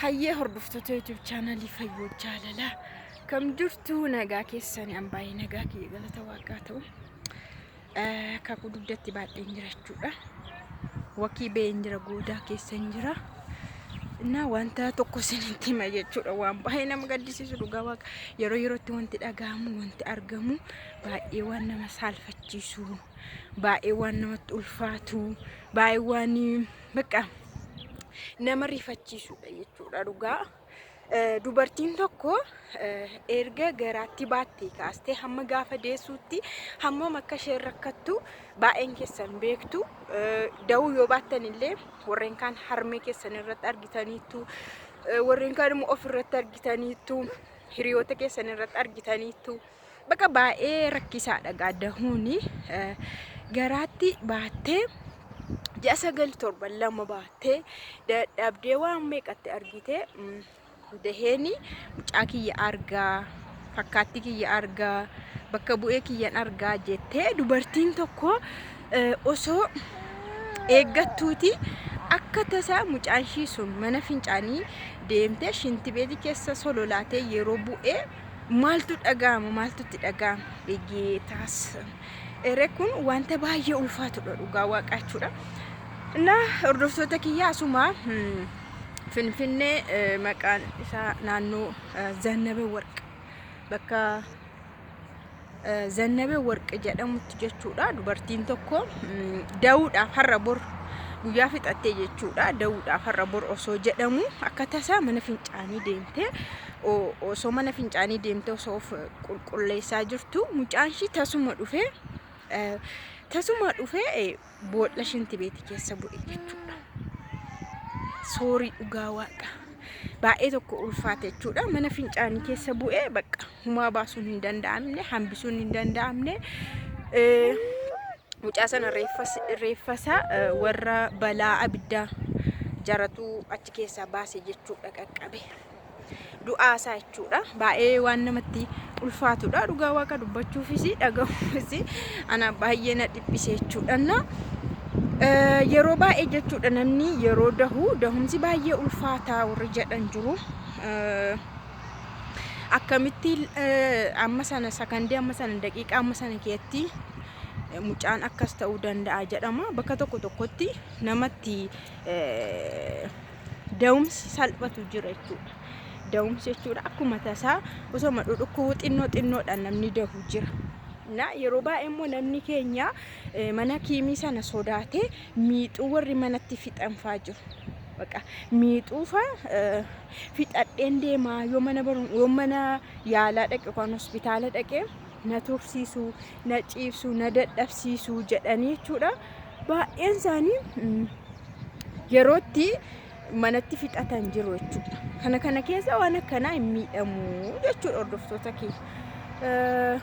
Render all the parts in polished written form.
Hayyee hordoftoota YouTube chaanalii Fayyoo Jaalalaa kam jirtu nagaa keessanii an baay'ee nagaa kiyya galata waaqaa ta'u. Kakuu dugdatti baadheen jira jechuudha. Wakii ba'een jira goodaa keessan jira. Innaa wanta tokko isinitti hima jechuudha. Waan baay'ee nama gaddisiisu dhugaa waaqa. Yeroo yerootti wanti dhaga'amu wanti argamu baay'ee waan nama saalfachiisu baay'ee waan namatti ulfaatu baay'ee waan bakka nama rifachiisudha jechuudha dhugaa. Dubartiin tokko erga garaatti baattee kaastee hamma gaafa deessuutti hammam akka isheen rakkattu baay'een keessan beektu. Da'uu yoo baattan illee warreen kaan harmee keessan irratti argitaniittu, warreen kaan immoo of irratti argitaniittu, hiriyoota keessan irratti argitaniittu. Bakka baay'ee rakkisaadha gaa dahuuni. Garaatti baattee ji'a 9 torban 2 baattee dadhabdee waan meeqatti argitee daheeni mucaa kiyya argaa fakkaattii kiyya argaa bakka bu'ee kiyyan argaa jettee dubartiin tokko osoo eeggattuuti akka tasaa mucaan ishii sun mana fincaanii deemtee shintibeetii keessa sololaatee yeroo bu'ee maaltu dhaga'ama maaltu itti dhaga'ama geetaas ere kun wanta baay'ee ulfaatudha dhugaa waaqaa jechuudha. Na hordoftoota kiyya asuma Finfinnee maqaan isaa naannoo Zannabe Warq bakka Zannabe Warq jedhamutti jechuudha. Dubartiin tokko da'uudhaaf har'a bor guyyaa fixattee jechuudha. Da'uudhaaf har'a bor osoo jedhamu akka tasaa mana fincaanii deemtee osoo mana fincaanii deemtee osoo of qulqulleessaa jirtu mucaan ishii tasuma dhufee tasuma dhufee boolla shintibeeti keessa bu'e jechuudha. Soorii dhugaa waaqa. Baay'ee tokko ulfaate jechuudha. Mana fincaanii keessa bu'ee bakka humaa baasuun hin danda'amne, hambisuun hin danda'amne. Mucaa sana reeffasaa warra balaa abiddaa jaratu achi keessaa baase jechuudha qaqqabe. Du'aasaa jechuudha. Baay'ee waan namatti ulfaatudha. Dhugaa waaqa dubbachuufis dhagahuufis ana baay'ee na dhiphise jechuudha. Na yeroo baay'ee jechuudha namni yeroo dahu dahumsi baay'ee ulfaataa warri jedhan jiru. Akkamitti amma sana sakandii amma sana daqiiqaa amma sana keessatti mucaan akkas ta'uu danda'a jedhama. Bakka tokko tokkotti namatti da'umsi salphatu jira jechuudha. Da'umsi jechuudha akkuma tasaa osoma dhudhukkubuu xinnoo xinnoodhaan namni dahu jira. Na yeroo baay'ee immoo namni keenya mana kiimii sana sodaatee miixuu warri manatti fixanfaa jiru. Baqa miixuufa fixadheen deemaa yoo mana barum yoo mana yaalaa dhaqe yookaan hospitaala dhaqe na tursiisu, na ciibsu, na dadhabsiisu jedhanii jechuudha. Baay'een isaanii yerootti manatti fixatan jiru jechuudha. Kana kana keessa waan akkanaa hin miidhamu jechuudha hordoftoota kiyya.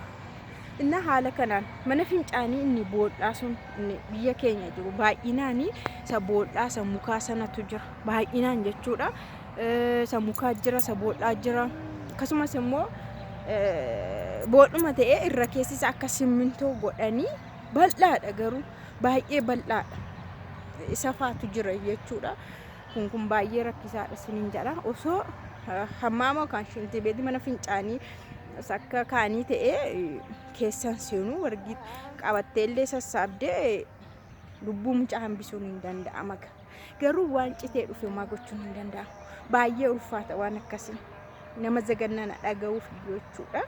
Inna haala kanaan mana fincaanii inni bool'aa sun inni biyya keenya jiru baay'inaan isa bool'aa isa mukaa sanatu jira baay'inaan jechuudha. Isa mukaa jira isa bool'aa jira akkasumas immoo bool'uma ta'ee irra keessi isaa akka simmintoo godhanii bal'aadha garuu baay'ee bal'aadha. Isa faatu jira jechuudha. Kun kun baay'ee rakkisaadha isiniin jedha. Osoo hammaama yookaan shintibeetii mana fincaanii akka kaanii ta'ee keessan seenuu wargi qabattee illee sassaabdee lubbuu mucaa hambisuun hin danda'ama. Garuu waan citee dhufe homaa gochuun hin danda'amu. Baay'ee ulfaata waan akkasii. Nama zagannana dhaga'uuf jechuudha.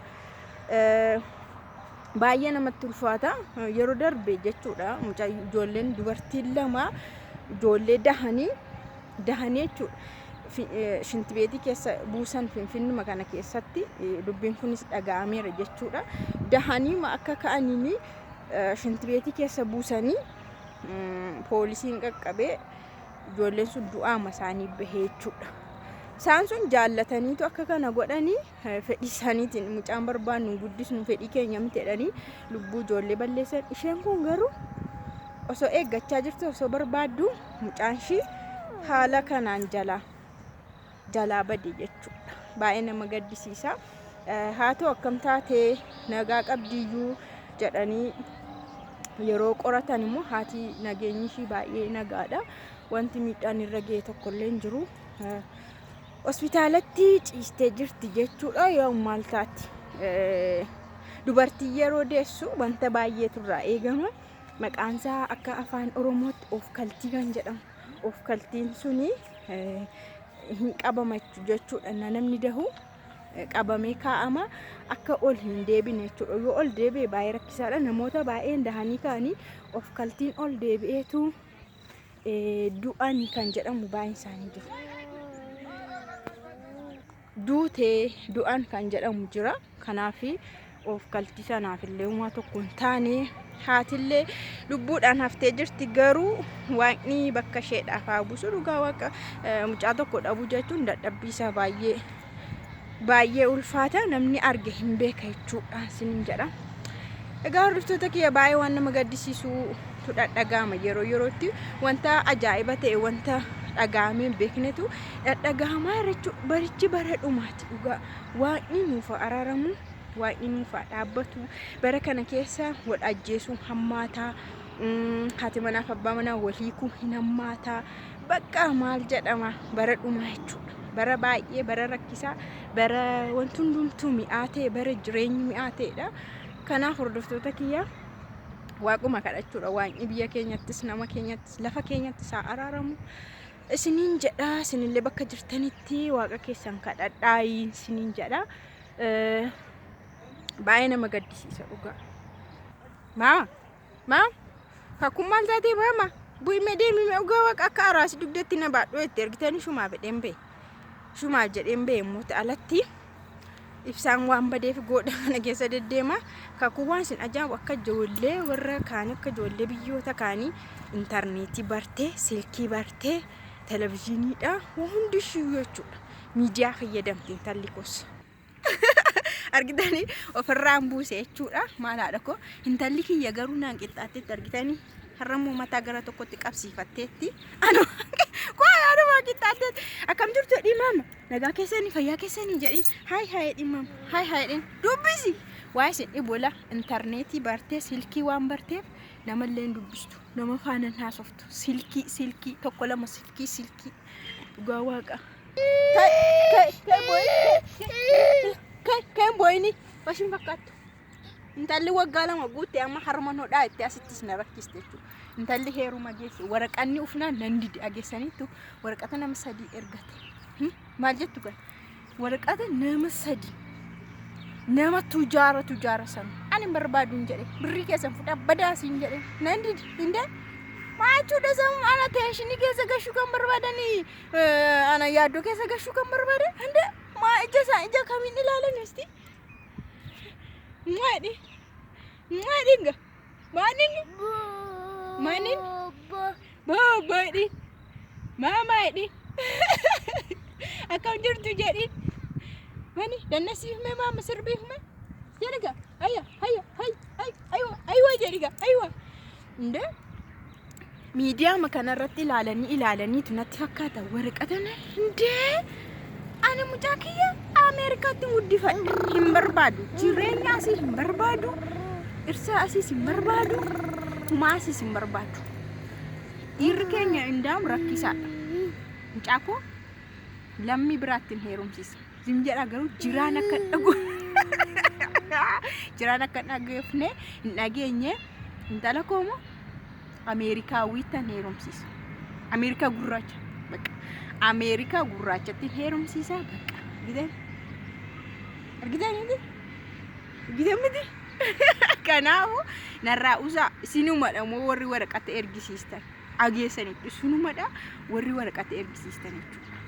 Baay'ee namatti ulfaata. Yeroo darbe jechuudha mucaa ijoolleen dubartiin lama ijoollee dahanii dahanii jechuudha. Shintibeetii keessa buusan Finfinnuma kana keessatti dubbiin kunis dhaga'ameera jechuudha. Dahanii akka ka'aniin shintibeetii keessa buusanii poolisiin qaqqabee ijoolleen sun du'aama isaanii bahee jechuudha. Isaan sun jaallataniitu akka kana godhanii fedhii isaaniitiin mucaan barbaannu guddisnu fedhii keenya miti jedhanii lubbuu ijoollee balleessan. Isheen kun garuu osoo eeggachaa jirtu osoo barbaaddu mucaan ishii haala kanaan jalaa jalaa bade jechuudha. Baay'ee nama gaddisiisa. Haa ta'u akkam taatee nagaa qabdiyyuu jedhanii yeroo qoratan immoo haati nageenyi ishii baay'ee nagaadha. Wanti miidhaan irra ga'e tokkollee hin jiru. Hospitaalatti ciistee jirti jechuudha. Yoo maal taati? Dubartii yeroo deessu wanta baay'eetu irraa eegama. Maqaan isaa akka afaan Oromootti of kaltii kan jedhamu. Of kaltiin suni hin qabama jechuudha. Namni dahu qabamee kaa'ama akka ol hin deebine jechuudha. Yoo ol deebi'e baay'ee rakkisaadha. Namoota baay'een dahanii ka'anii of kaltiin ol deebi'eetu du'an kan jedhamu baay'een isaanii jiru. Duutee du'an kan jedhamu jira. Kanaaf of kaltii sanaaf illee uumaa tokko hin taane haatillee lubbuudhaan haftee jirti garuu waaqni bakka isheedhaaf haa buusu dhugaa waaqa mucaa tokko dhabuu jechuun dadhabbii isaa baay'ee baay'ee ulfaata namni arge hin beeka jechuudha isiniin jedha. Egaa hordoftoota kiyya baay'ee waan nama gaddisiisutu dhadhaga'ama yeroo yerootti wanta ajaa'iba ta'e wanta dhaga'amee hin beeknetu dhadhaga'amaa jechuudha. Barichi bara dhumaati dhugaa waaqni nuuf haa araaramu waaqni nuuf haa dhaabbatu bara kana keessa wal ajjeesuun hammaataa haati manaaf abbaa manaa wal hiikuu hin hammaataa bakka maal jedhama bara dhumaa jechuudha. Bara baay'ee bara rakkisaa bara wanti hundumtuu mi'aa ta'e bara jireenyi mi'aa ta'edha. Kanaaf hordoftoota kiyya waaquma kadhachuudha. Waaqni biyya keenyattis nama keenyattis lafa keenyattis haa araaramu. Isiniin jedha isinillee bakka jirtanitti waaqa keessan kadhadhaa isiniin jedha. Baay'ee nama gaddisiisa dhugaa. Maa? Maa? Kakuun maal taatee maama? Bu'ime deemime dhugaa waaqa akka araasi dugdatti na baadhuu itti ergitanii shumaaf jedheen ba'e. Shumaaf jedheen ba'e immoo alatti ibsaan waan badeef godha kana keessa deddeema. Kakuu waan isin ajaa'ibu akka ijoollee warra kaanii akka ijoollee biyyoota kaanii intarneetii bartee, silkii bartee, televizyiiniidha. Waan hundi ishii jechuudha. Miidiyaa fayyadamti intalli koos. Argitanii ofirraan buuse jechuudha. Maal haadha koo intalli kiyya garuu naan qixxaatteetti argitanii har'a immoo mataa gara tokkotti qabsiifatteetti. Koo anuma qixxaatteetti akkam jirtu jedhii maama nagaa keessanii fayyaa keessanii jedhii haay haay jedhii maama haay haay jedhii dubbisi. Waa isin dhibola intarneetii bartee silkii waan barteef namallee hin dubbistu nama faana hin haasoftu silkii silkii tokko lama silkii silkii dhugaa waaqa. Ka'e booyini bashin fakkaattu. Intalli waggaa 2 guutte amma harma hodhaa itti asittis na rakkiste jechuudha. Intalli heeruma geesse waraqanni ufnaan nan dide ageessaniittu waraqata nama 3 ergate. Maal jettu kan? Waraqata nama 3 nama tujaara tujaara sana ani hin barbaadu hin jedhe birrii keessan fudhaa badaasi hin jedhe nan dide hindee maa jechuudha sammuu ana teenshinii keessa gashuu kan barbaadanii ana yaaddoo keessa gashuu kan barbaadan hindee maa ija isaa ija kamiin ilaalan isti maadhi maadhi nga maadhi maadhi baabbaadhi maamaadhi akkam jirtu jedhi mani dannasiifme maama sirbiifme jedhiga ayya hayya hay hay aywa aywa jedhiga aywa እንደ miidiyaama kanarratti ilaalanii ilaalaniitu natti fakkaata waraqata እንዴ ani mucaa kiyya Ameerikaatti guddifadhe hin barbaadu jireenya asii hin barbaadu dhirsa asiis hin barbaadu humaa asiis hin barbaadu dhiirri keenya indaam rakkisaadha mucaa koo lammii biraatti hin heerumsiisa zim jedha garuu jiraan akka dhagu jiraan akka hin dhageefne hin dhageenye intala koo immoo Ameerikaawwiittan heerumsiisa. Ameerikaa gurraacha bakka Ameerikaa gurraachatti heerumsiisa bakka argitan argitan miti argitan miti kanaafu narraa usaa isinumadha moo warri waraqata ergisiistan dhageessanitti isinumadha warri waraqata ergisiistan jechuudha.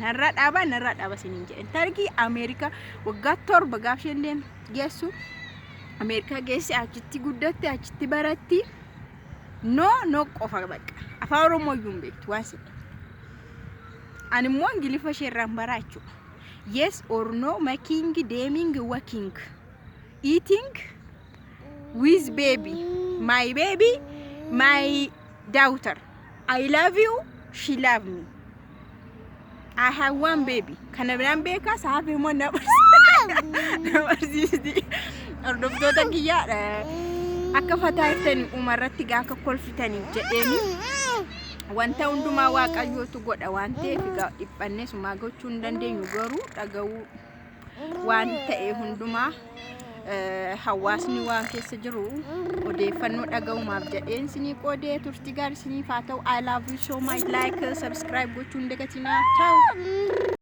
Narraa dhaabaa narraa dhaaba isiniin jedhan targii Ameerikaa waggaa 7 gaaf isheen deemtu geessu Ameerikaa geesse achitti guddatte achitti baratti no no qofa bakka afaan Oromoo iyyuu hin beektu waan sin ani immoo Ingiliffa ishee irraan baraa jechuudha. Yes or no making deeming working eating with baby my baby my daughter I love you she love me I have one baby kana biraan beekaa saafi immoo na barsiisti hordoftoota kiyyaa akka fataa jettanii uumarratti gaafa kolfitaniif jedheeni Wanta hundumaa Waaqayyootu godha waan ta'eef egaa dhiphannee sumaa gochuu hin dandeenyu, garuu dhaga'uu waan ta'e hundumaa hawaasni waan keessa jiru odeeffannoo dhaga'umaaf jedheen isinii qoodee. Turtii gaarii isiniif haa ta'u. I love you so much. Like, subscribe gochuu hin dagatinaa. Ciao.